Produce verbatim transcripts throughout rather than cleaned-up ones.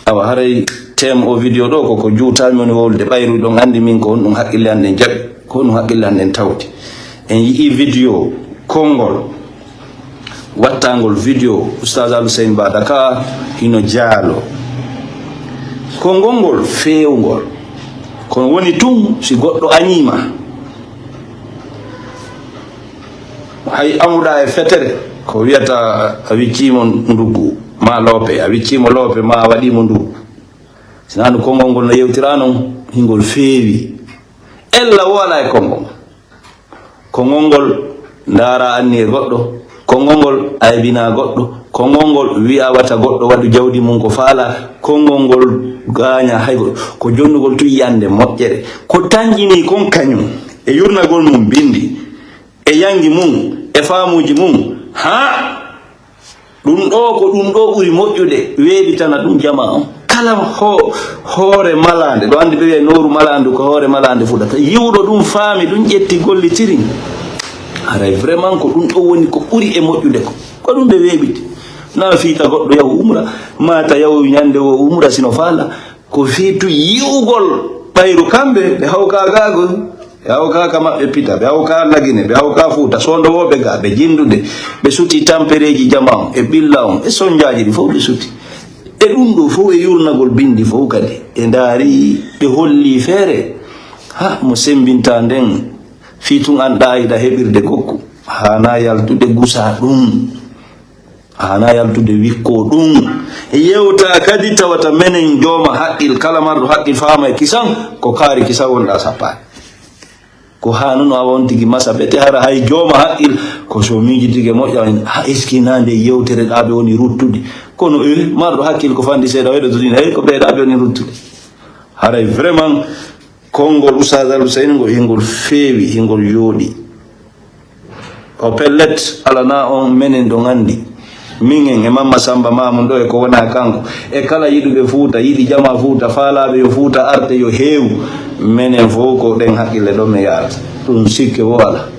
Awa, haray thème o vidéo ɗo ko, ko juutal mi woni wowlude, ɓayru ɗon anndi min ko honɗum haqqille an ɗen jaɓi, ko honɗum haqqille an ɗen tawti. En yi'i vidéo konngol, wattangol vidéo Oustaz Alhussein Ba Dakar hino jaalo. Konngol ngol feewngol. Kono woni tun si goɗɗo añiima. Hay amuɗa e fetere, ko wiyata a wicciimo nduggu, ma loope, a wicciimo loope, ma a waɗiimo nduggu. Sinaa no konngol ngol no yewtira non, hingol feewi. Ella wo alaa e konngol ngol. Konngol ngol ndaara anniye goɗɗo, konngol ngol aybina goɗɗo, konngol ngol wi'a wata goɗɗo waɗu jawdi mum ko faala, konngol ngol gaaña hay goɗɗo. Ko jonnugol tun yiyannde moƴƴere. Ko tanƴinii kon kañum, e yurnagol mum binndi, e yanngi mum, e faamuuji mum, haa ɗum ɗoo ko ɗum ɗoo ɓuri moƴƴude, weeɓitana ɗum jamaa on. Kala ho-, hoore malaande, ɗo anndi ɓe wi'a nooru malaandu ko hoore malaande fuɗata. Yi'uɗo ɗum faami ɗum, ƴetti gollitiri. Haray vraiment ko ɗum ɗoo woni ko ɓuri e moƴƴude ko. Ko ɗum ɓe weeɓiti. Na fiita goɗɗo yahu umra, mata yahu ñande o umra sino faala. Ko fii tun yi'ugol ɓayru kamɓe, ɓe hawkaa gaa goo, ɓe hawkaa ka maɓɓe Pita, ɓe hawkaa Lagine, ɓe hawkaa Fuuta, sondowooɓe gaa, ɓe jinndude, ɓe suti tampereeji jamaa on, e ɓilla on, e sonjaaji ɗi fow ɓe suti. E ɗum ɗoo fow e yurnagol binndi fow kadi, ɓe ndaari, ɓe holli feere, ha, mo semmbinta nden, fii tun an ɗaayiɗa heɓirde kokku, haanaa yaltude gusaa ɗum. A haanaa yaltude wikkoo ɗum. Yewtaa kadi tawata menen jooma haqqil, kala marɗo haqqil faama e kisan, ko kaari kisan wonɗaa sappaade. Ko haanuno awa on tigi masa bete, hara hay jooma haqqil, ko so miijitike moƴƴa, on, ha, est-ce que naa nde yewtere ɗaa ɓe woni ruttude? Kono, eh, marɗo haqqil ko fanɗi seeɗa, weɗo to ɗin, hey, ko ɓee ɗaa ɓe woni ruttude. Haray vraiment, konngol Oustaz Alhussein ngo, hingol feewi, hingol yooɗi. O pellet, alanaa on menen ɗo nganndi. Minen e Mamma Samba Maamum ɗo e ko wonaa kanko. E kala yiɗuɓe Fuuta, yiɗi jamaa Fuuta, faalaaɓe yo Fuuta arte, yo heewu. Menen fow ko ɗen haqqille ɗon men yaarata. Ɗum sikke wo alaa.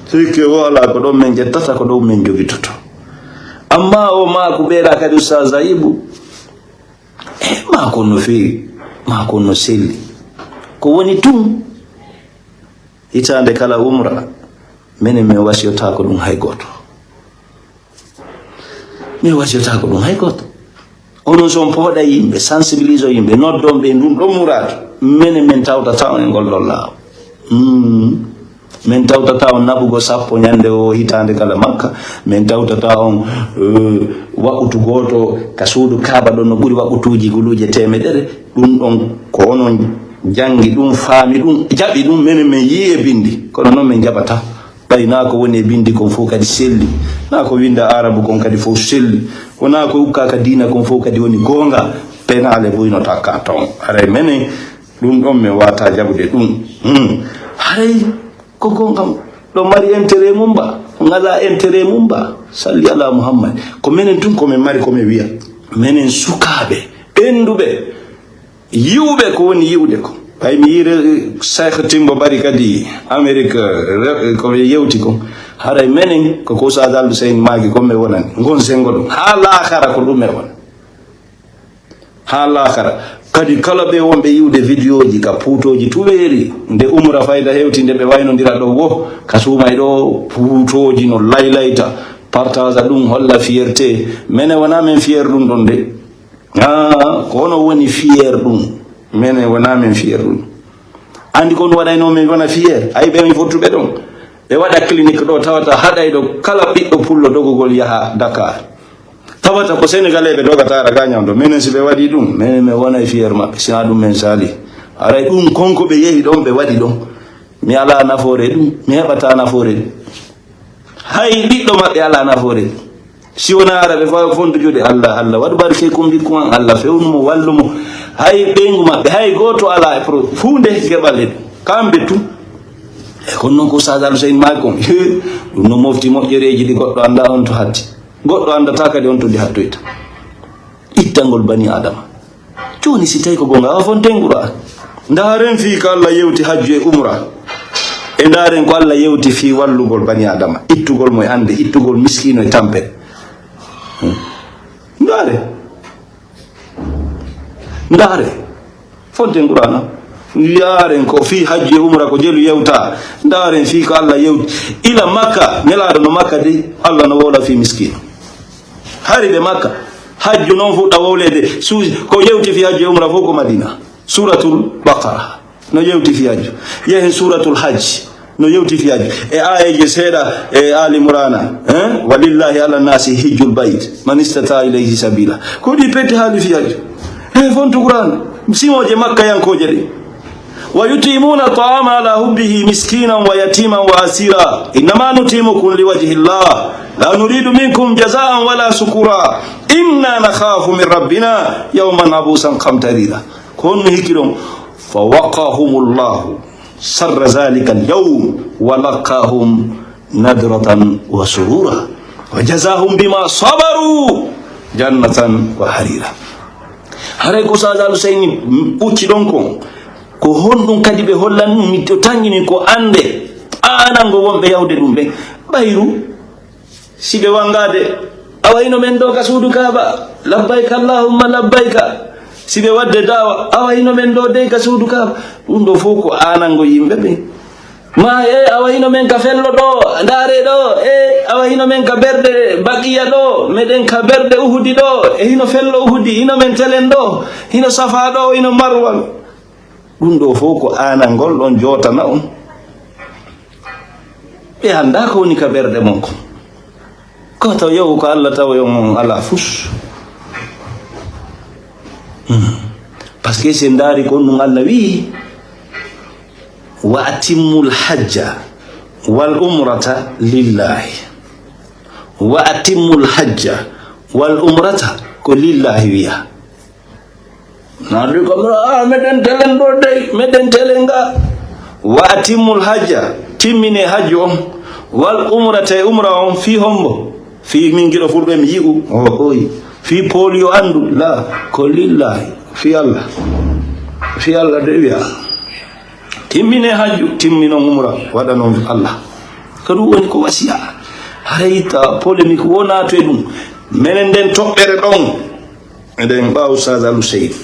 Sikke wo alaa ko ɗon men ƴettata, ko ɗon men jogitoto. Amma o maaku ɓeeɗa kadi Oustaz Zayibu. E maa kon no feewi, maa kon no selli. Ko woni tun, hitaande kala umra, menen min wasiyotaako ɗum hay gooto. Min wasiyotaako ɗum hay gooto. Onon, so on pooɗa yimɓe, sensibilise yimɓe, noddon ɓe ndun ɗon muraadu, menen min tawtata on e ngol ɗon laawol. Mm. Min tawtata on naɓugo sappo ñande o hitaande kala Makka. Min tawtata on, eh, waqutu gooto ka suudu Kaaba ɗon no ɓuri waqutuuji guluuje teemedere. Ɗum ɗon ko onon janngi ɗum, faami ɗum, jaɓi ɗum, menen min yii e binndi. Kono non min jaɓata. Ɓay naa ko woni e binndi kon fow kadi selli. Naa ko winnda Aarabu kon kadi fow selli. Wonaa ko ukkaa ka diina kon fow kadi woni goonga. Penaale buy no takka ton. Haray menen ɗum ɗon mi waawataa jaɓude ɗum. Hmm. Haray ko goonga, ɗo mari intérêt mum ba, ngalaa intérêt mum ba. Salli ala Muhammad. Ko menen tun ko min mari ko min wi'a. Menen sukaaɓe, ɓennduɓe, yi'uɓe ko woni yi'ude ko. Ɓay mi yi'ii Cheikh Timbo Bari kadi Amérique, re-, ko ɓe yewti ko. Haray menen ko ko Oustaz Alhussein maaki ko min wonani. Ngon senngo ɗum. Haa laakara ko ɗum min wona. Haa laakara. Kadi kala ɓe wonɓe yi'ude vidéoji ka puutooji tuweeri, nde umra fayda hewti, nde ɓe waynondira ɗo wo, ka suumay ɗo puutooji no laylayta, partage ɗum, holla fierté. Menen wonaa men fier ɗum ɗon de. Ah, ko onon woni fier ɗum. Menen wonaa men fier ɗum. Anndi ko ɗum waɗaynoo men wona fier? Ay, ɓe min fottuɓe ɗon. Ɓe waɗa clinique ɗo, tawata haɗay ɗo kala ɓiɗɗo pullo dogugol yaha Dakar. Tawata ko Sénégalais ɓe dogata ara ga ñawdo. Menen si ɓe waɗi ɗum, menen mi wonay fier maɓɓe, si naa ɗum men sali. Aray ɗum kon ko ɓe yehi ɗon, ɓe waɗi ɗon. Mi alaa nafoore e ɗum, mi heɓataa nafoore e ɗum. Hay ɓiɗɗo maɓɓe alaa nafoore e ɗum. Si wonaa ara ɓe fa-, fondu juuɗe, Allah, Allah, waɗu barke kumbikku an, Allah, fewnu mo, wallu mo. Hay ɓeyngu maɓɓe, hay gooto alaa e pro-, huunde geɓal e ɗum. Kamɓe tun. E kono non ko Oustaz Alhussein maaki kon. Ɗum no mofti moƴƴereeji ɗi goɗɗo anndaa on to hatti. Goɗɗo anndataa kadi on to ndi hattoyta. Ittangol bani Adama. Jooni si tawi ko goonga, awa fon tenguro an. Ndaaren fii ko Allah yewti hajju e umra. E ndaaren ko Allah yewti fii wallugol bani Adama. Ittugol mo e annde, ittugol miskiino e tampere. Hmm. Ndaare. Ndaare. Fonten Qur'aana. Ndaaren ko fii hajju e umra ko jelu yewta. Ndaaren fii ko Allah yewti. Ila Makka, Nelaaɗo no Makka de, Allah no wowla fii miskiino. Hari ɓe Makka. Hajju noon fuɗɗa wowleede. Suuji, ko yewti fii hajju e umra fof ko Madina. Suuratul Baqara. No yewti fii hajju. Yehen Suuratul Hajji. No yewti fii hajju. E aayeeje seeɗa e Aali Imraana. Eh? Walillahi ala nasi hijjul bayt. Man istata ilayhi sabila. Ko ɗi petti haali fii hajju. He fontu Qur'aana. Simooje Makkayankooje ɗe. ويطعمون الطعام على حبه مسكينا ويتيما وأسيرا إنما نطعمكم لوجه الله لا نريد منكم جزاء ولا شكورا إنا نخاف من ربنا يوما عبوسا قمطريرا. Ko honno hikki ɗon? فوقاهم الله شر ذلك اليوم ولقاهم نضرة وسرورا وجزاهم بما صبروا جنة وحريرا. Haray ko Ustaaz Alhuseyni ɓucci ɗon kon, ko honɗum kadi ɓe hollan? Mi to tanngini ko annde aanango wonɓe yahude ɗum ɓe. Ɓayru, si ɓe wanngaade, awa hino men ɗo ka suudu Kaaba, labbayka Allahumma labbayka. Si ɓe waɗde daawa, awa hino men ɗo dey ka suudu Kaaba. Ɗum ɗo fof ko aanango yimɓe ɓe. Ma, e, awa hino men ka fello ɗo, ndaare ɗo, e, awa hino men ka berɗe Baqiya ɗo, meɗen ka berɗe Uhudi ɗo, e hino fello Uhudi, hino men telen ɗo, hino Safa ɗo, hino Marwa. Ɗum ɗo fof ko aanangol ɗon jootana on. Ɓe anndaa ko woni ka berɗe mon kon. Ko to yewu ko Allah tawa yo on alaa fus. Hmm. Parce que si en ndaari kon ɗum Allah wi'i, "Wa atimmul hajja wal umrata lillahi." "Wa atimmul hajja wal umrata" ko lillahi wi'a. Naadu ko, "Ah, meɗen telen ɗo dey, meɗen telen ga." "Wa atimmul hajja", timmine hajju on, "wal umrata", e umra on, fii hombo? Fii min giɗo fulɓe mi yi'u, o, oyi. Fii pooli yo anndu, la, ko lillahi, fii Allah. Fii Allah de wi'a. Timmine hajju, timminon umra, waɗanon Allah. Ko ɗum woni ko wasiya. Haray ta polémique wonaa to e ɗum. Menen nden toɓɓere ɗon. Eɗen ɓaawo Ustaaz Alhuseyni.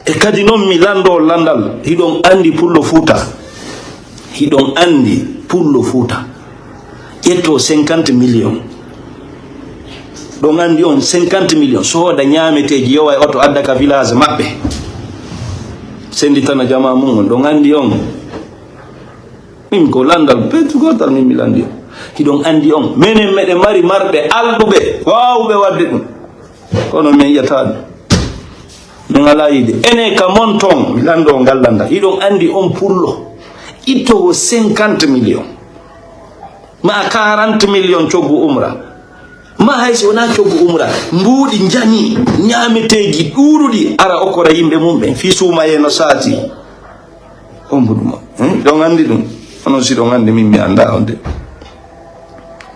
E kadi noon mi lanndoo lanndal, hiɗon anndi Pullo Fuuta. Hiɗon anndi Pullo Fuuta. Ƴetto cinquante millions. Ɗon anndi on cinquante millions. Sooda ñaameteeji, yowa e oto, adda ka village maɓɓe. Sennditana jamaa mum on. Ɗon anndi on. Min ko lanndal peetu gootal min mi lanndi on. Hiɗon anndi on. Menen meɗen mari marɓe alɗuɓe, waawuɓe waɗde ɗum. Kono min yi'ataa ɗum. Min alaa yiide. Enen ka mon ton, mi lanndoo ngal lanndal. Hiɗon anndi on Pullo. Ittowo cinquante millions. Ma quarante millions coggu umra. Ma hay si wonaa coggu umra. Mbuuɗi njani, ñaameteeji ɗuuɗuɗi, ara okkora yimɓe mum ɓen. Fii suumayee no saati. On mbuɗu ma. Hmm? Hiɗon anndi ɗum. Onon si ɗon anndi, min mi anndaa on de.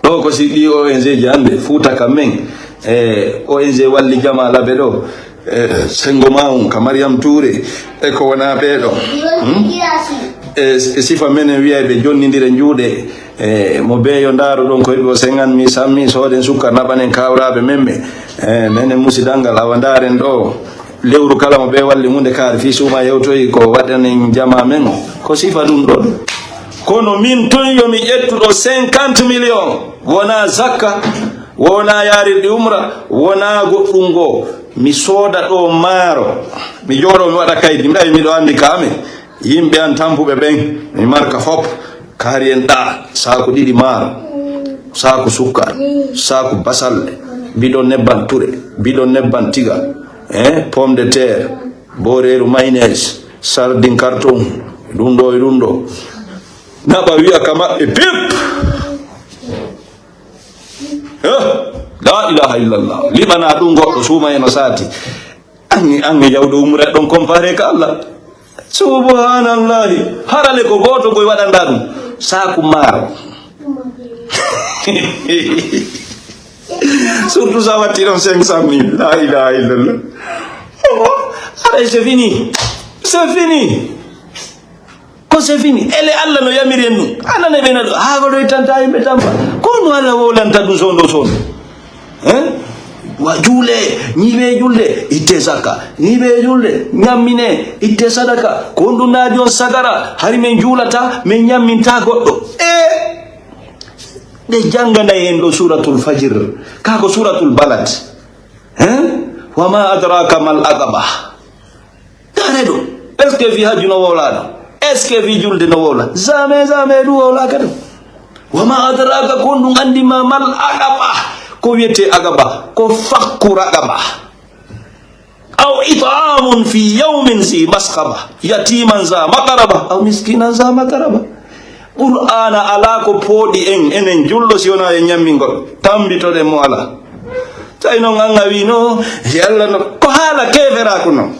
Ɗo ko si ɗi O N G ji hannde, Fuuta ka men, e O N G Walli Jamaa Labe ɗo, e Senngo Maawun, ka Mariam Tuure, e ko wonaa ɓee ɗo. Hmm? E, e sifa menen wiyayɓe jonnindire juuɗe, e mo beeyo ndaaru ɗon ko heɓi o sengan mi sammi, sooden sukka, naɓanen kawraaɓe men ɓe. E, menen musidal ngal, awa ndaaren ɗo. Lewru kala mo ɓe walli huunde kaari fii suuma yewtoyi ko waɗanen jamaa men o. Ko sifa ɗum ɗon. Kono min tun yo mi ƴettu ɗo cinquante millions. Wonaa zakka, wonaa yaarirɗi umra, wonaa goɗɗum goo. Mi sooda ɗo maaro. Mi jooɗoo mi waɗa kaydi. Mi ɗawi miɗo anndi ka amen. Yimɓe an tampuɓe ɓen, mi marka fop. Kaari en ɗa, saaku ɗiɗi maaro, saaku sukkar, saaku basalle, bidon nebban ture, bidon nebban tiga, eh, pomme de terre, booreeru mayonnaise, sardine carton, ɗum ɗo e ɗum ɗo. Naɓa wi'a ka maɓɓe pip! Eh, la ilaha illallah. Liɓana ɗum goɗɗo, suuma e no saati. Ange, ange jawɗo umra ɗon comparé ka Allah. Subhanallahi. Harale ko gooto koye waɗanɗa ɗum. Saaku maaro. Surtout sa watti ɗon cinq cent mille. La ilaha illallah. Oh, haray c'est fini. C'est fini. Ko c'est fini. Ele Allah no yamiri en ɗum. Anane ɓe naɗo. Haa ko ɗo ittanta yimɓe tampa. Ko no Allah wowlanta ɗum sondo sondo. Hein? Wa juule, ñiiɓe julde, itte zakka. Ñiiɓe julde, ñammine, itte sadaka. Ko honɗum naaji on sagara? Hari min juulata, min ñamminta goɗɗo. E ɓe jannganay en ɗo Suratul Fajr. Kaa ko Suratul Balad. Hein? Wa ma adraka mal aqaba. Ndaare ɗo. Est-ce que fii hajju no wowlaa ɗo? Est-ce que fii julde no wowla? Jamais, jamais ɗum wowlaaka ɗo. Wa ma adraka, ko honɗum anndi ma mal aqaba? Ko wiyetee aqaba? Ko fakku raqaba. Aw it'amun fi yawmin zi masqaba, yatiman za maqraba, aw miskinan za maqraba. Qur'aana alaa ko pooɗi en, enen julɓe, si wonaa en ñammingol, tammbitoɗen mo alaa. Tawi noon an a wii no, Yalla no, ko haala keeferaaku noon.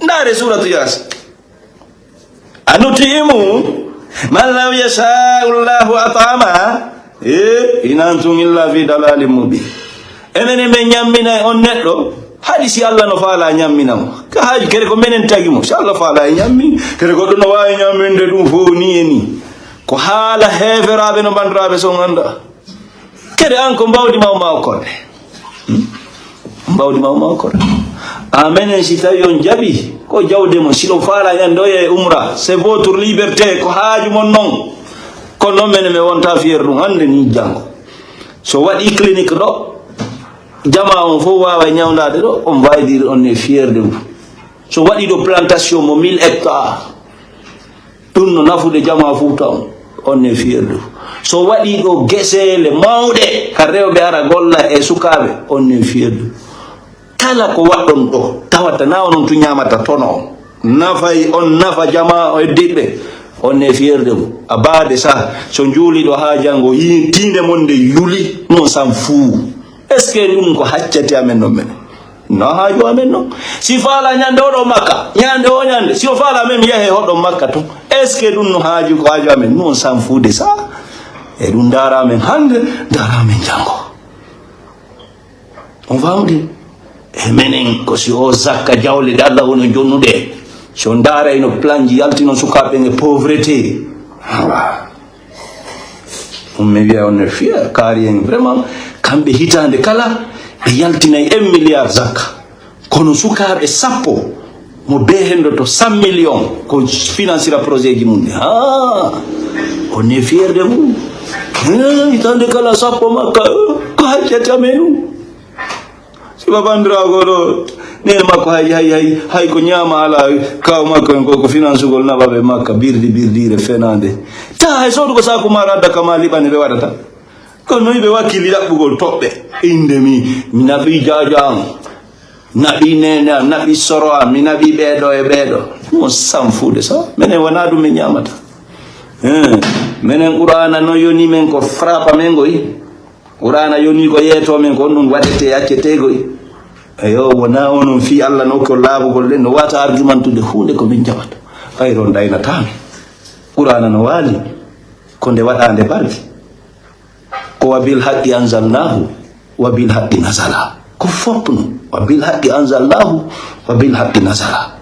Ndaare Suuratu Yaasin. Anut'imu man law yasha'u Allahu at'ama. E, in antum illa fi dalalin mubin. Enen e men ñamminay on neɗɗo, haɗi si Allah no faalaa ñammina mo. Ka haaju kere ko menen tagi mo. Si Allah faalaa e ñammi, kere goɗɗo no waawi ñamminde ɗum fof ni e ni. Ko haala heeferaaɓe no banndiraaɓe son annda. Kadi an ko mbawdi ma o ma okkore. Hmm? Mbawdi ma o ma okkore. A menen si tawi on jaɓi, ko jawde mo, si ɗo faala ñande o yaha e umra, c'est votre liberté, ko haaju mon non. Kono non menen mi wonta fier ɗum hannde ni janngo. So waɗi clinique ɗo, jama on fof waawa ñawndaade ɗo, on mbawi dire on est fier de vous. So waɗi ɗo plantation mo mille hectares, ɗum no nafude jama Fuuta on, on est fier de vous. So waɗi ɗo geseele mawɗe, ka rewɓe ara golla e sukaaɓe, on est fier de vous. Kala ko waɗɗon ɗo, tawata na onon tu ñamata tono on. Nafay on, nafa jama o e diɓɓe, on est fier de vous. A baade sa, so juuli ɗo ha janngo, yi-, tiinde mon nde yuli, non s'en fout. Est-ce que ɗum ko haccati amen non menen? No haaju amen non. Si faala ñande oɗo Makka, ñande o ñande, si o faala men mi yahe hoɗo Makka to. Est-ce que ɗum no haaju ko haaju amen? Non s'en fout de ça. E ɗum ndaara men hannde, ndaara men janngo. On famde? E menen ko si o zakka jawle ɗe Allah wono jonnude. Si on ndaara ino plan ji yaltino sukaaɓe e pauvreté. Awa. Ɗum mi wiya on ne fiya kaari en vraiment kamɓe hitaande kala ɓe yaltinay un milliard zakka. Kono sukaaɓe sappo mo be hendo to cent millions ko financira projet ji mum ɗi. Ha, on est fier de vous. Eh, hitaande kala sappo makka, eh, ko haccata men ɗum. Si ba banndiraawo ɗo, nene makko hay, hay, hay, hay ko ñaama ala, kaw makko en ko, ko finansugol naɓa ɓe makka, birdi, birdiire, fenaande. Ta hay soodu ko saaku ma radda kama liɓane ɓe waɗata. Kono noy ɓe wakkili ɗaɓɓugol toɓɓe. Innde mi, mi naɓi jaajo am, naɓi nene am, naɓi soro am, mi naɓi ɓeeɗo e ɓeeɗo. Mo sam fuude sa, menen wona ɗum min ñaamata. Eh, menen Qur'aana no yoni men ko frapa men ngoy. Qur'aana yoni ko yeeto men ko ɗum waɗete accete ngoy. Eyo, wona onon fii Allah no ko laabugol ɗen no wata argumentude huunde ko min jaɓata. Ɓayro ndaynata min. Qur'aana no waali ko nde waɗaande barki. Ko wa bil haqqi anzalnahu, wa bil haqqi nazala. Ko fof no, wa bil haqqi anzalnahu, wa bil haqqi nazala.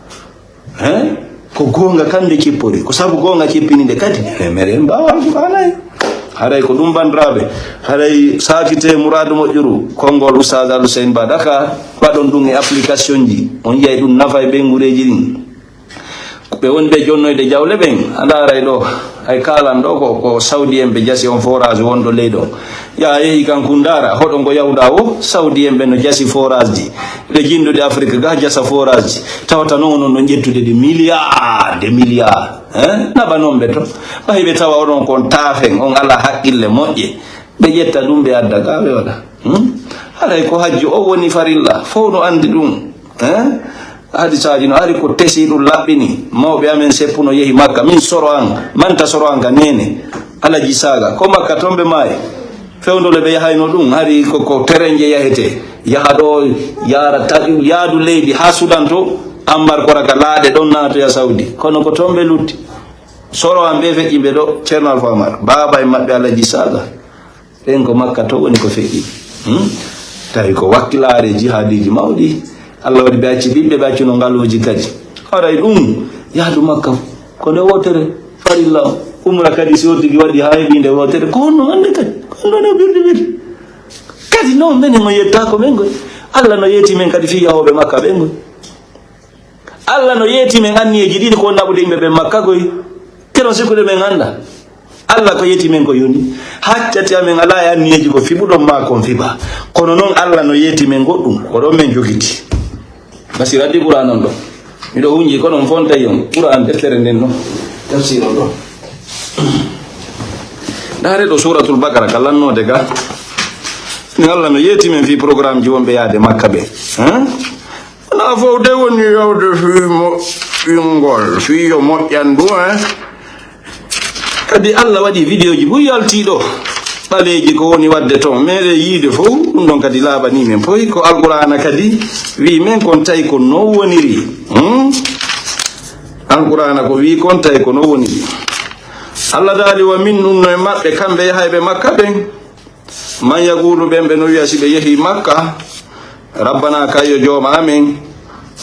Hein? Ko goonga kan nde cippori, ko sabu goonga cippini nde kadi. E mere en mbaawa Alqur'aana e. Haray ko ɗum banndiraaɓe, haray saakite muraadu moƴƴuru, konngol Oustaz Alhussein Ba Dakar, waɗon ɗum e application ji. On yiyay ɗum nafa e ɓeynguureeji ɗin. Ɓe woni ɓe jonnoyde jawle ɓen, a ndaaray ɗo, ay kaalan ɗo ko, ko Saudi en ɓe jasi on forage wonɗo leydi on. Ya yehi kan kun ndaara, hoɗo ngo yahuɗa wo, Saudi en ɓe no jasi forage ji. Ɓe jinndude Afrique ga jasa forage ji. Tawata noon onon no ƴettude de milliard, de milliard. Hein? Naɓa noon ɓe to. Ɓay ɓe tawa oɗon kon taafen, on ala haqqille moƴƴe. Ɓe ƴetta ɗum, ɓe adda ga, ɓe waɗa. Hmm? Haray ko hajju o woni farilla, fof no anndi ɗum. Hein? Hadisaaji no ari ko tesi ɗum laɓɓini. Mawɓe amen seppuno yehi Makka. Min soro an, manta soro an ka nene. Alaji Saga, ko Makka toon ɓe maayi. Fewndole ɓe yahayno ɗum, hari ko, ko terenje yahete. Yaha ɗo, yaara taƴu, yaadu leydi haa Sudan to, Ammar Kora ka laaɗe ɗon naatoya Saudi. Kono ko toon ɓe lutti. Soro an ɓe feƴƴi ɓe ɗo, Ceerno Alfa Amar. Baaba e maɓɓe Alaji Saga. Ɓen ko Makka to woni ko feƴƴi. Hmm? Tawi ko wakkilaare jihaadiiji mawɗi. Allah waɗi ɓe acci ɓiɓɓe, ɓe accuno ngaluuji kadi. Haray ɗum, yahdu Makka ko nde wootere, farilla o. Umra kadi si o tigi waɗi haa heɓi nde wootere, ko honno hannde kadi? Ko honno no birdi birdi? Ka Kadi non, menen o yettaako men koy. Allah no yeeti men kadi fii yahooɓe Makka ɓen koy. Allah no yeeti men anniyeeji ɗiɗi ko naɓude yimɓe ɓen Makka koy. Keno sikkude men annda. Allah ko yeeti men ko yoni. Haccati amen alaa e anniyeeji ko fiɓuɗon maa kon fiɓa. Kono non Allah no yeeti men goɗɗum. Ko ɗon men jogiti. Basira di Qur'an on ɗo. Miɗo hunji ko ɗon fonta yon. Qur'an deftere nden ɗo. Tafsir on ɗo. Ndaare ɗo Suratul Baqara ka lannoode ga. Ni Allah no yeeti men fii programme ji wonɓe yaade Makka ɓe. Hein? Wonaa fof de woni yawde fii moƴƴingol, fii yo moƴƴan ɗum, hein? Kadi Allah waɗi vidéo ji buy yaltii ɗo. Ɓaleeji ko woni waɗde toon, meeɗen yiide fof, ɗum ɗon kadi laaɓanii men fof. Ko Alqur'aana kadi wi'i men kon tawi ko non woniri. Hmm? Alqur'aana ko wi'i kon tawi ko non woniri. Allah daali, "Wa minhum", no e maɓɓe, kamɓe yahayɓe Makka ɓen. "Man yaqulu", ɓen ɓe no wi'a si ɓe yehi Makka, "Rabbana", kay yo jooma amen,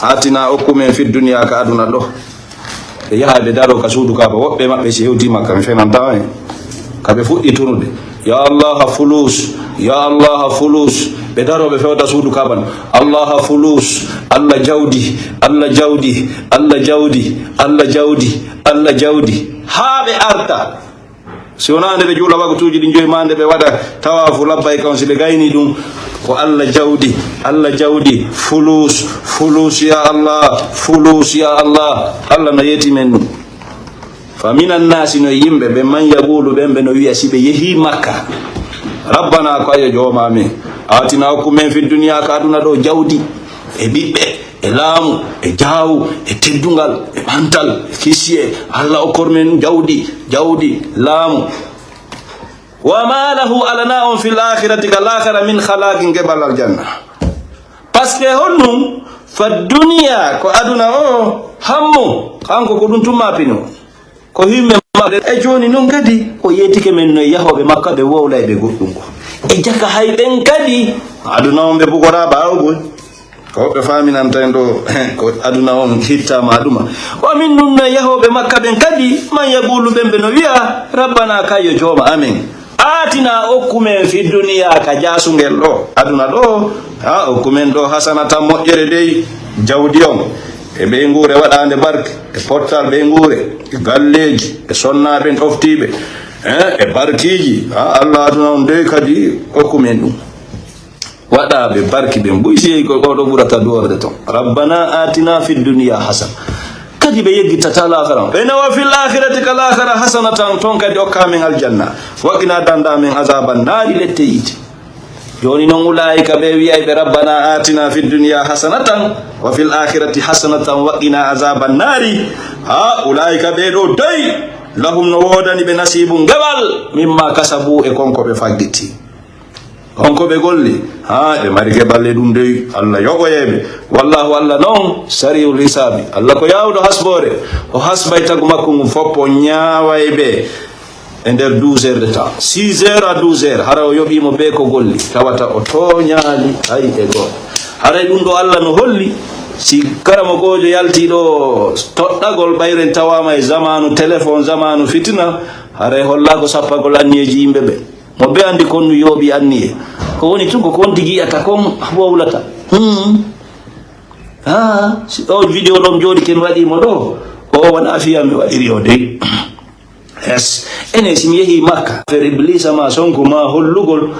"atina", okku men, "fid dunya", ka aduna ɗo. Ɓe yaha ɓe daro ka suudu Kaaba, woɓɓe maɓɓe si hewti Makka, mi fenanta en. Ka ɓe fuɗɗi tunude, "Ya Allah, fulus, ya Allah, fulus." Ɓe daro ɓe fewta suudu Kaaba no, "Allah, fulus, Allah jawdi, Allah jawdi, Allah jawdi, Allah jawdi, Allah jawdi." Haa ɓe arta. Si wonaa nde ɓe juula waktuuji ɗin joyi, maa nde ɓe waɗa tawaafu labbayka on, si ɓe gayni ɗum, ko Allah jawdi, Allah jawdi, fulus, fulus, ya Allah, fulus, ya Allah. Allah no yeeti men ɗum. Fa minan naasi, no e yimɓe ɓe, man yaqulu, ɓen ɓe no wi'a si ɓe yehi Makka, "Rabbana", ko ayo jooma men, "atina", okku men, "fid dunya", ka aduna ɗo, jawdi e ɓiɓɓe. E laamu, e jaawu, e teddungal, e ɓantal, e kisiyee. Allah okkor men jawdi, jawdi, laamu. "Wa ma lahu", alanaa on, "fil akhirati", ka laakhara, "min khalaqin", geɓal aljanna. Parce que honɗum? Fa duniya, ko aduna o, hammu, kanko ko ɗum tumma pino. Ko himme maɓɓe. E jooni non kadi, o yeetike men no e yahooɓe Makka ɓe wowlayɓe goɗɗum ko. E jaka hay ɓen kadi, aduna on ɓe bugoraa ɓaawgol. Ko ɓe faaminanta en ɗo, ko aduna on hittaama ɗuma. Wa minhum, no e yahooɓe Makka ɓen kadi, man yaqulu, ɓen ɓe no wi'a, "Rabbana", kay yo jooma amen. "Atina", okku men, "fi duniya", ka jaasungel ɗo, aduna ɗo, ha, okku men ɗo, "hasanatan", moƴƴere dey, jawdi on, e ɓeynguure waɗaande barke, e pottal ɓeynguure, e galleeji, e sonnaaɓe ɗoftiiɓe, eh, e barkiiji, ha, Allah, aduna on dey kadi, okku men ɗum. Waɗaaɓe barki ɓen buy si yehi ko, ko ɗo ɓurata duworde ton. "Rabbana atina fid dunya hasana." Kadi ɓe yeggittata laakhara. Ɓe na "wa fil akhirati", ka laakhara, "hasanatan", ton kadi okka men aljanna. "Wa qina", danda men, "azaban naari", lette yiite. Jooni non, ulaa'ika ɓe wi'ayɓe, "Rabbana atina fid dunya hasanatan, wa fil akhirati hasanatan, wa qina azaban naari." Ha, ulaa'ika ɓe ɗo dey, lahum no woodani ɓe nasibun geɓal, mimma kasabu, e kon ko ɓe faggiti. On ko ɓe golli, haa ɓe mari geɓal e ɗum dey, Allah yoɓoyee ɓe. Wallahu, Allah non, sari'ul hisaabi. Allah ko yaawɗo hasboore. O hasbay tagu makko ngun fof, o ñaaway ɓe e nder douze heures de temps. Six heures à douze heures, hara o yoɓii mo bee ko golli. Tawata o tooñaali hay e gooto. Haray ɗum ɗo Allah no holli, si karamokoojo yaltii ɗo toɗɗagol, ɓayren tawaama e zamaanu téléphone, zamaanu fitina, haray hollaa ko sappagol anniyeeji yimɓe ɓe. Mo be anndi kon no yooɓi anniye. Ko woni tun ko kon tigi yi'ata kon wowlata. Hmm. Ah, si o video ɗon jooɗi ken waɗi mo ɗo, o wona fiya mi waɗiri o dey. Yes. Enen si mi yehi Makka, affaire Iblisa ma sonko ma hollugol,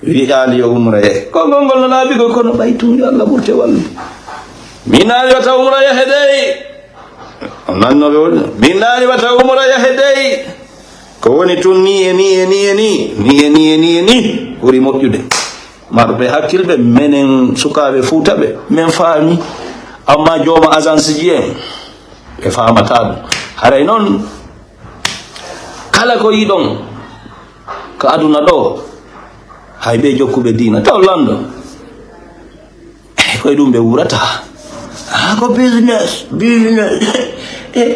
wi'aali yo umra ye. Ko ngol ngol no laaɓigol kono ɓay tun yo Allah ɓurte wallu. Mi naali wata umra yahe dey. On nanno ɓe woni. Mi naali wata umra yahe dey. Ko woni tun ni e ni e ni e ni, ni e ni e ni e ni ɓuri moƴƴude. Marɓe hakkilɓe, menen sukaaɓe Fuuta ɓe, men faami. Amma jooma agence ji en, ɓe faamataa ɗum. Haray non, kala ko yiɗon ka aduna ɗo, hay ɓe jokkuɓe diina, taw lanɗo. Eh, koye ɗum ɓe wuurata. Ah, ko business, business. Eh,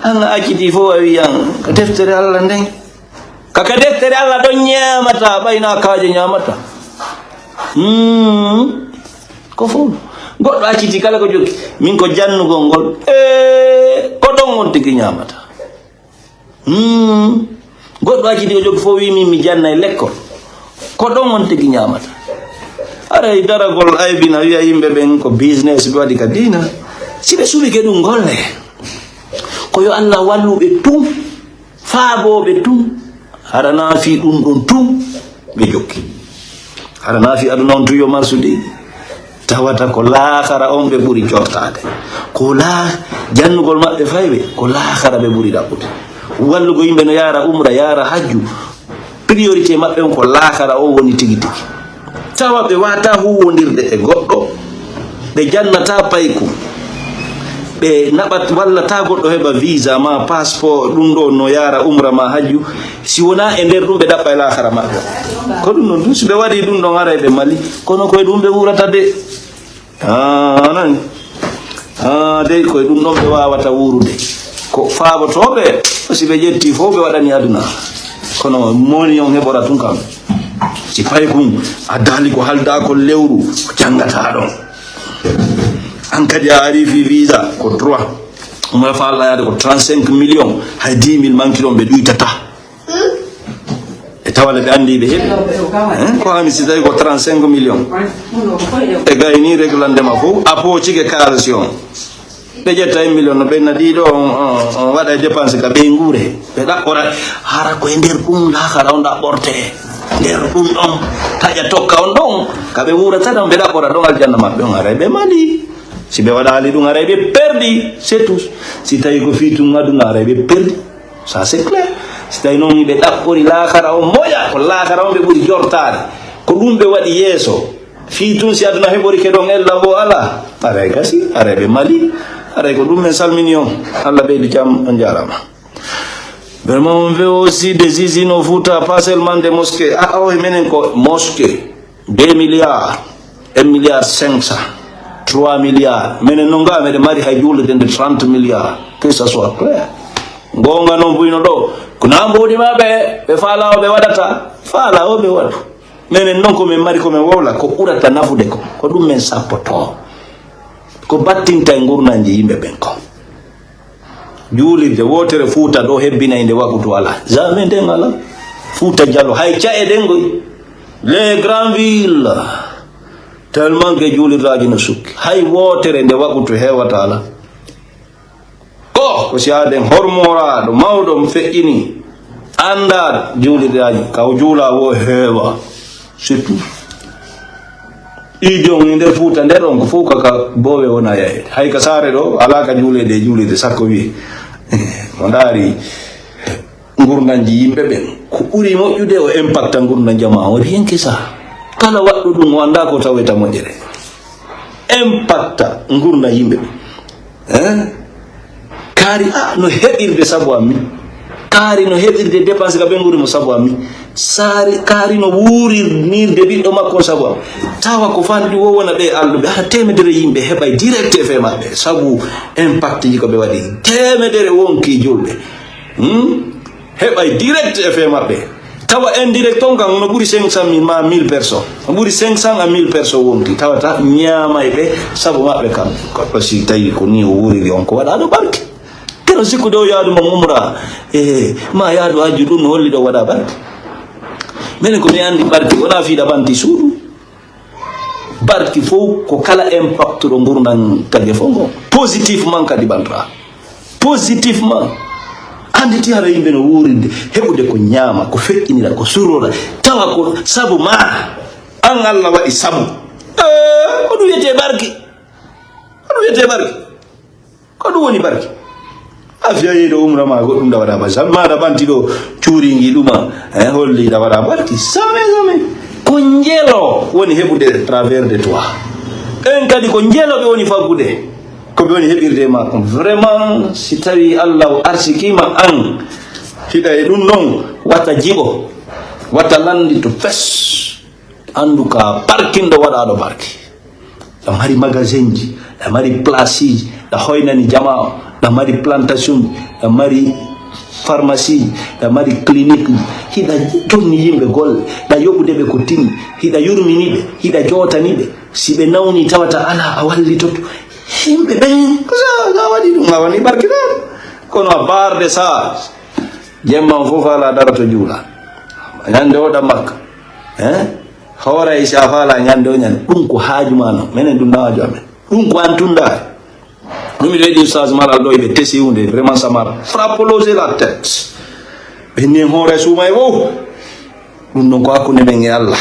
an a acciti fof a wiyan ko deftere Allah nden. Kaka deftere Allah ɗon ñaamata, ɓayna kaaje ñaamata. Hmm. Ko fof. Goɗɗo acciti kala ko jokki. Min ko jannugol ngol. Eh, ko ɗon on tigi ñaamata. Hmm. Goɗɗo acciti ko jokki fof wi min mi jannay lekkol. Ko ɗon on tigi ñaamata. Haray daragol aybina wiya yimɓe ɓen ko business ɓe waɗi ka diina. Si ɓe suɓike ɗum golle, ko yo Allah wallu ɓe tun, faaboo ɓe tun. Hara naa fii ɗum ɗon tun ɓe jokki. Hara naa fii aduna on tun yo marsude. Tawata ko laakara on ɓe ɓuri jortaade. Ko laa-, jannugol maɓɓe fayɓe, ko laakara ɓe ɓuri ɗaɓɓude. Wallugo yimɓe no yaara umra, yaara hajju. Priorité maɓɓe on ko laakara on woni tigi tigi. Tawa ɓe waataa huuwondirde e goɗɗo, ɓe jannataa payku, ɓe naɓat-, wallataa goɗɗo heɓa visa ma passeport, ɗum ɗo no yaara umra ma hajju, si wonaa e nder ɗum ɓe ɗaɓɓa e laakara maɓɓe. Ko ɗum ɗon tun, si ɓe waɗii ɗum ɗon, haray ɓe mali, kono ko e ɗum ɓe wuurata de. Ah, nani? Ah, dey, ko e ɗum ɗon ɓe waawata wuurude. Ko faabotooɓe, si ɓe ƴettii fof, ɓe waɗani aduna. Kono moni on heɓora tun kam. Si paykun addaali ko haldaa ko lewru, ko janngataa ɗon. An kadi a arii fii visa, ko droit. Umra fa Allah yaade ko trente-cinq millions, hay dix mille manki ɗon ɓe ɗuytataa. E tawale ɓe anndi ɓe heɓi. Hein? Ko hani si tawi ko trente-cinq millions. Ɓe gayni reglande ma fof, a poocike kaalisi on. Ɓe ƴetta e million no ɓenna ɗiɗo on, on, on waɗa e dépense ka ɓeynguure. Ɓe ɗaɓɓora hara ko e nder ɗum laakara on ɗaɓɓorte. Nder ɗum ɗon taƴa tokka on ɗon. Ka ɓe wuurata ɗon ɓe ɗaɓɓora ɗon aljanna maɓɓe on haray ɓe mali. Si ɓe waɗaali ɗum haray ɓe perdi. C'est tout. Si tawi ko fii tun aduna haray ɓe perdi. Ça c'est clair. Si tawi noon ɓe ɗaɓɓori laakara on moƴa, ko laakara on ɓe ɓuri jortaade. Ko ɗum ɓe waɗi yeeso. Fii tun si aduna heɓorike ɗon ella wo alaa. Haray gasi, haray ɓe mali, haray ko ɗum men salmini on. Allah ɓeydu jam, on jaaraama. Vraiment, on veut aussi des usines au Fouta, pas seulement des mosquées. Ah, oh, menen ko mosquée, deux milliards, un milliard cinq cents, trois milliards. Menen non ga meɗen mari hay juulirde nde trente milliards. Que ça soit clair. Goonga non buyno ɗo. Ko na mbuuɗi maɓɓe, ɓe faala o ɓe waɗata. Faala o ɓe waɗu. Menen non ko men mari ko men wowla, ko ɓurata nafude ko. Ko ɗum men sappoto. Ko battinta e ngurnanji yimɓe ɓen ko. Juulirde wootere Fuuta ɗo hebbinay nde wakutu alaa. Jamais nden alaa. Fuuta Jalo, hay ca'e ɗen ngoy. Les grandes villes. Tellement que juulirɗaaji no sukki. Hay wootere nde wakutu heewata alaa. Ko, ko si aaden hormoraaɗo mawɗo mo feƴƴini. Anndaa juulirɗaaji, ka o juula wo heewa. Surtout. Ɗi jom e nder Fuuta nder on ko fof kaka boowe wona yaheede. Hay ka saare ɗo, alaa ka juuleede e juuleede sakko wiye. Mo ndaari ngurndanji yimɓe ɓen. Ko ɓuri moƴƴude o impacta ngurndan jamaa o, rien que ça. Kala waɗɗo ɗum o anndaa ko taweta moƴƴere. Impacta ngurndan yimɓe ɓen. Hein? Kaari, ah, no heɓirde sabu am min. Kaari no heɓirde dépense ka ɓe nguri mo sabu am min. Saari, kaari no wuurirnirde ɓiɗɗo makko on sabu am. Tawa ko fanɗi wo wona ɓe alɗuɓe. Hara teemedere yimɓe heɓay direct effet maɓɓe. Sabu impact ji ko ɓe waɗi. Teemedere wonki julɓe. Hmm? Heɓay direct effet maɓɓe. Tawa indirect on kan no ɓuri cinq cent mille ma mille personnes. No ɓuri cinq cents à mille personnes wonti. Tawata ñaamay ɓe sabu maɓɓe kam. Goɗɗo si tawi ko ni o wuuriri on ko waɗaɗo barke. Keno sikkude o yaadu mo umra, e ma yaadu hajju ɗum no holli ɗo waɗa barke. Minen ko mi anndi barke wona fiiɗa banti suudu. Barki fof ko kala impact ɗo ngurndan taƴe fof ngo. Positivement kadi bantra. Positivement. Annditi hara yimɓe no wuurinde, heɓude ko ñaama, ko feƴƴinira, ko surrora. Tawa ko sabu ma. An Allah waɗi sabu. Eh, ko ɗum wiyetee barki. Ko ɗum wiyetee barki. Ko ɗum woni barki. A fiya yehi ɗo umra ma goɗɗum da waɗa ba. Sabu ma da ɓanti ɗo cuuringi ɗuma. Eh, holli da waɗa barki. Jamais, jamais. Ko njelo woni heɓude travers de toi. Ɓen kadi ko njelo ɓe woni faggude. Ko ɓe woni heɓirde e ma kon. Vraiment, si tawi Allah o arsikima an, hiɗa e ɗum ɗon, wata jiɓo, wata lanndito fes. Anndu ka barkinɗo waɗaaɗo barki. Ɗa mari magasinji, ɗa mari placeji, ɗa hoynani jamaa, ɗa mari plantationji, ɗa mari pharmacieji, ɗa mari cliniqueji, hiɗa jonni yimɓe golle, ɗa yoɓude ɓe ko tini, hiɗa yurmini ɓe, hiɗa jootani ɓe. Si ɓe nawni tawata alaa a wallitoto. Yimɓe ɓen, ko sa, sa waɗi ɗum, a woni barkinaaɗo. Kono a barde sa, jemma on fof alaa daro to juula. Ñande o ɗa Makka. Hein? Hooray si a faala ñande o ñande. Ɗum ko haaju ma non. Menen ɗum na haaju amen. Ɗum ko an tun ndaari. Ɗum miɗo yiɗi Oustaz Malal ɗo, ɓe tesi hunde. Vraiment, ça m'a frappé la tête. Ɓe ni hoore suuma e fof. Ɗum ɗon ko hakkunde men e Allah.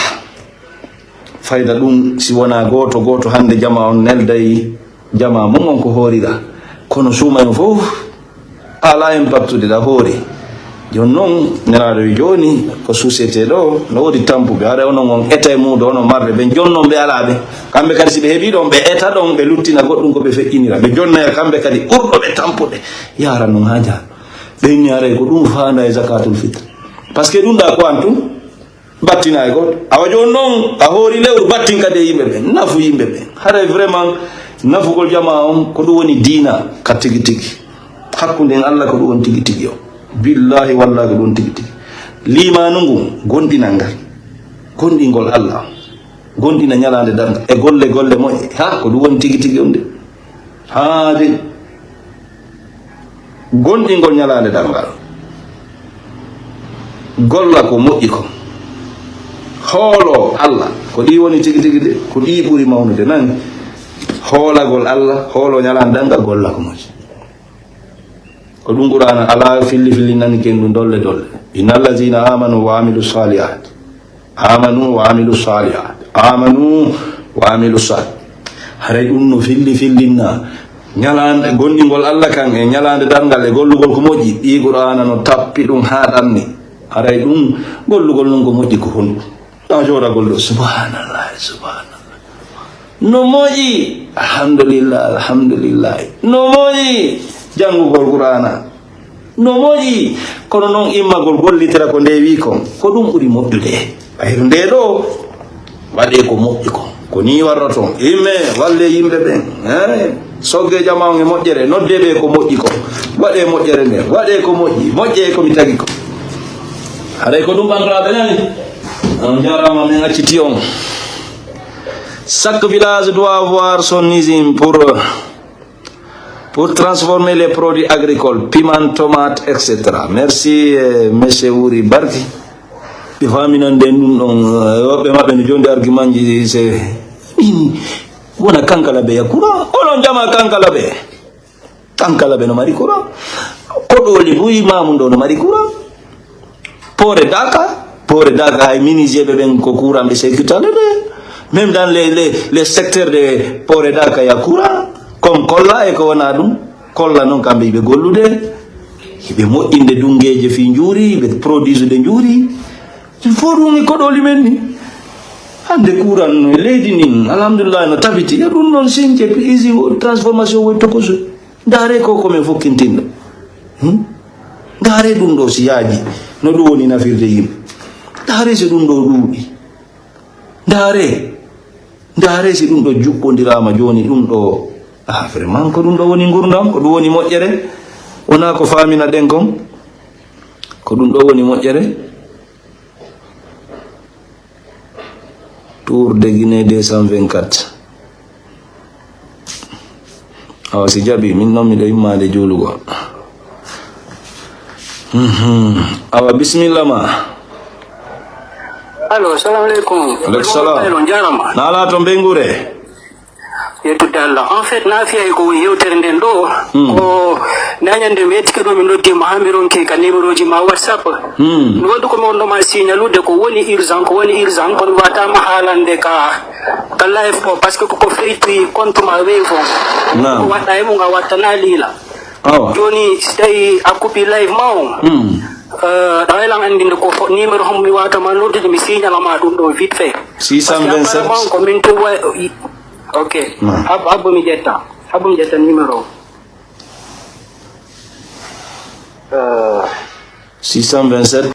Fayda ɗum, si wonaa gooto gooto, hannde jama on nelday jama mum on ko hoorira. Kono suuma en fof ala impact de da hoori. Jooni noon, nelaaɗo wi jooni ko société ɗo, no woodi tampuɓe. Haray onon on eta e muudo, onon marɓe ɓe, jooni noon ɓe alaa ɓe. Kamɓe kadi si ɓe heɓii ɗon, ɓe eta ɗon, ɓe luttina goɗɗum ko ɓe feƴƴinira. Ɓe jonnaya kamɓe kadi ɓurɗo ɓe tampude. Yaara noon haa jaa. Ɓe inni haray ko ɗum faanda e zakatul fitr. Parce que ɗum ɗa ko an tun. Battina e gooto. Awa jooni noon, a hoori lewru, battin kadi e yimɓe ɓen, nafu yimɓe ɓen. Haray vraiment, nafugol jamaa on, ko ɗum woni diina ka tigi tigi. Hakkunden Allah ko ɗum woni tigi tigi o. Billahi wallahi ko ɗum woni tigi tigi. Liimaanu ngun, gonɗinal ngal. Gonɗingol Allah. Gonɗina ñalaande darngal. E golle, golle moƴƴe. Ha, ko ɗum woni tigi tigi on de. Haa de. Gonɗingol ñalaande darngal. Golla ko moƴƴi ko. Hoolo Allah. Ko ɗi woni tigi tigi de. Ko ɗi ɓuri mawnude. Nani? Hoolagol Allah, hoolo ñalaande darngal, golla ko moƴƴi. Ko ɗum Qur'aana alaa filli filli nani ken ɗum dolle dolle. Inna allazina amanu wa amilu salihat. Amanu wa amilu salihat. Amanu wa amilu salihat. Haray ɗum no filli fillinna. Ñalaande, gonɗingol Allah kan e ñalaande darngal e gollugol ko moƴƴi. Ɗii Qur'aana no tappi ɗum haa ɗanni. Haray ɗum gollugol non ko moƴƴi ko honɗum? Ɗa jooragol ɗo, subhanallah, subhanallah. No moƴƴi, alhamdulillah, alhamdulillah. No moƴƴi, janngugol Qur'aana. No moƴƴi, kono noon immagol gollitira ko nde wi kon, ko ɗum ɓuri moƴƴude. Ɓayru nde ɗo, waɗe ko moƴƴi kon. Ko ni warroton. Imme, walle yimɓe ɓen. Eh, sogge jama on e moƴƴere, nodde ɓe ko moƴƴi kon. Waɗe moƴƴere nden, waɗe ko moƴƴi, moƴƴe ko mi tagi kon. Haray ko ɗum ɓantoraaɓe nani? On jarama, min acciti on. Chaque village doit avoir son usine pour pour transformer les produits agricoles, piment, tomate, et cetera. Merci, eh, monsieur Wuri Barki. Ɓe faminande ɗum ɗon, eh, woɓɓe maɓɓe no jondi argument ji, se min wona Kankalabe ya courant. Onon jama Kankalabe. Kankalabe no mari courant. Koɗoli buy mamun ɗo no mari courant. Poore Daka, Poore Daka, hay menuisier ɓe ɓen ko courant ɓe sécurité de. Même dans les, les, les secteurs de Poore Daka, il y a courant. Comme Kolla e ko wona ɗum. Kolla noon kamɓe ɓe gollude. Ɓe moƴƴinde dungeeje fii njuuri, ɓe produisude njuuri. Il faut ɗum e koɗoli men ni. Hannde courant no e leydi nin, alhamdulillah, no tabiti. E ɗum noon since isi transformation woy tokoso. Ndaare ko ko men fof kintinɗo. Hmm? Ndaare ɗum ɗo si yaaji, no ɗum woni nafirde yimɓe. Ndaare si ɗum ɗo ɗuuɗi. Ndaare, ndaare si ɗum ɗo juɓɓondiraama jooni ɗum ɗo. Ah, vraiment, ko ɗum ɗo woni ngurdam, ko ɗum woni moƴƴere. Wonaa ko faamina ɗen kon. Ko ɗum ɗo woni moƴƴere. Tour de Guinée deux cent vingt-quatre. Awa, si jaɓi, min noon miɗo immaade juulugol. Mhm. Awa, bisimilla ma. Allo, salamu aleykum. Aleykum salam. Allo, jarama. Na alaa to Mbengure? Yettude Allah. En fait, na fiya e ko woni yewtere nden ɗo. Hmm. Ko nañande mi yettike ɗo, mi noddi ma haa mi ronki ka numéro ji ma WhatsApp. Hmm. Mi wondu ko mi wonno ma signalude ko woni urgent, ko woni urgent, kono mi wata ma haalande ka, ka live o, parce que ko, ko feytoyi compte ma Wave o. Naam. Ko waɗɗa e mum a wattana liila. Awa. Jooni si tawi a kupi live ma o, hmm, eh, ɗa waylan anndinde ko fo-, numéro homo mi wata ma noddude, mi signala ma ɗum ɗo vite fait. Six cent vingt-sept. Parce que apparemment ko min tun wa-, i-, ok. Naam. Hab-, habbo mi ƴetta. Habbo mi ƴetta numéro o. Eh. Six cent vingt-sept.